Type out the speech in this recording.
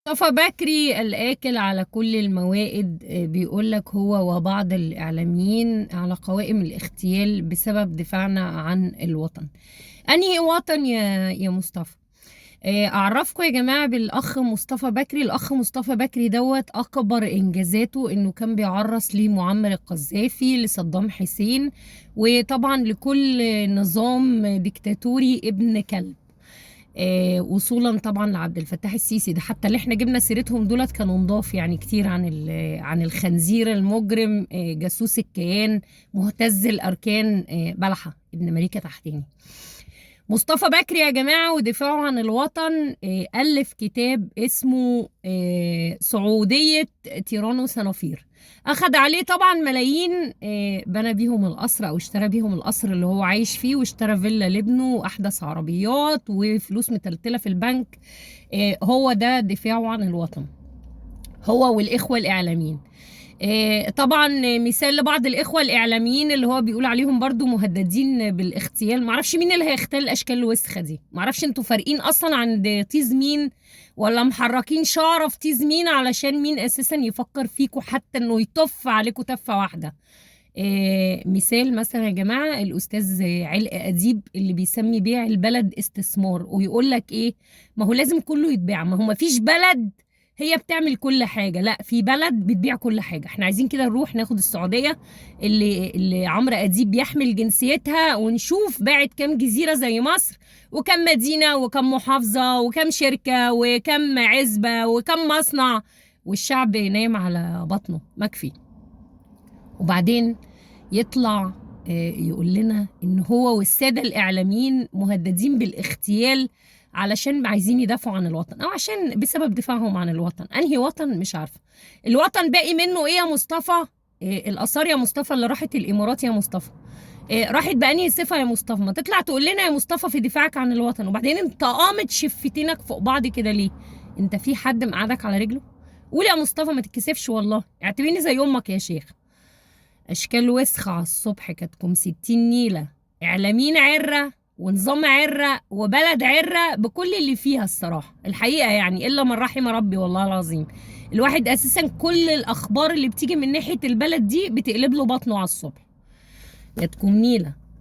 مصطفى بكري الآكل على كل الموائد، بيقول لك هو وبعض الإعلاميين على قوائم الاغتيال بسبب دفاعنا عن الوطن. أنهي وطن يا مصطفى؟ أعرفكم يا جماعة بالأخ مصطفى بكري. الأخ مصطفى بكري دوت أكبر إنجازاته إنه كان بيعرس لمعمر القذافي، لصدام حسين، وطبعا لكل نظام ديكتاتوري ابن كلب، وصولا طبعا لعبد الفتاح السيسي. ده حتى اللي احنا جبنا سيرتهم دولت كانوا نضاف يعني كتير عن الخنزير المجرم، جاسوس الكيان، مهتز الأركان، بلحة ابن مليكة تحتاني. مصطفى بكري يا جماعة ودفاعه عن الوطن، ألف كتاب اسمه سعودية تيرانو سنافير، أخد عليه طبعا ملايين، بنى بيهم القصر أو اشترى بيهم القصر اللي هو عايش فيه، واشترى فيلا لابنه وأحدث عربيات وفلوس متلتلة في البنك. هو ده دفاعه عن الوطن، هو والإخوة الإعلاميين. طبعا مثال لبعض الإخوة الإعلاميين اللي هو بيقول عليهم برضو مهددين بالاغتيال. معرفش مين اللي هيغتال الأشكال الوسخة دي، معرفش انتوا فارقين أصلا عند طيز مين ولا محركين شعره في طيز مين، علشان مين أساسا يفكر فيكوا حتى إنه يطف عليكوا تفة واحدة. مثال مثلا يا جماعة الأستاذ علق أديب اللي بيسمي بيع البلد استثمار، ويقول لك إيه، ما هو لازم كله يتباع، ما هو ما فيش بلد هي بتعمل كل حاجة، لا في بلد بتبيع كل حاجة. احنا عايزين كده نروح ناخد السعودية اللي عمرو أديب بيحمل جنسيتها، ونشوف باعت كام جزيرة زي مصر، وكم مدينة وكم محافظة وكم شركة وكم عزبة وكم مصنع، والشعب نايم على بطنه مكفي. وبعدين يطلع يقول لنا إن هو والسادة الإعلاميين مهددين بالاغتيال علشان عايزين يدافعوا عن الوطن، أو عشان بسبب دفاعهم عن الوطن. أنهي وطن؟ مش عارفة. الوطن باقي منه إيه يا مصطفى؟ الآثار يا مصطفى اللي راحت الإمارات يا مصطفى، راحت بأنهي صفة يا مصطفى؟ ما تطلع تقول لنا يا مصطفى في دفاعك عن الوطن. وبعدين انت قامت شفتينك فوق بعض كده ليه؟ انت في حد مقعدك على رجله؟ قول يا مصطفى، ما تتكسفش والله، اعتبرني زي أمك يا شيخ. أشكال وسخة على الصبح، كاتكم 60 نيلة، إعلاميين عرة ونظام عرة وبلد عرة بكل اللي فيها الصراحة الحقيقة، يعني إلا من رحم ربي والله العظيم. الواحد أساسا كل الأخبار اللي بتيجي من ناحية البلد دي بتقلب له بطنه على الصبح. يا تكون نيلة.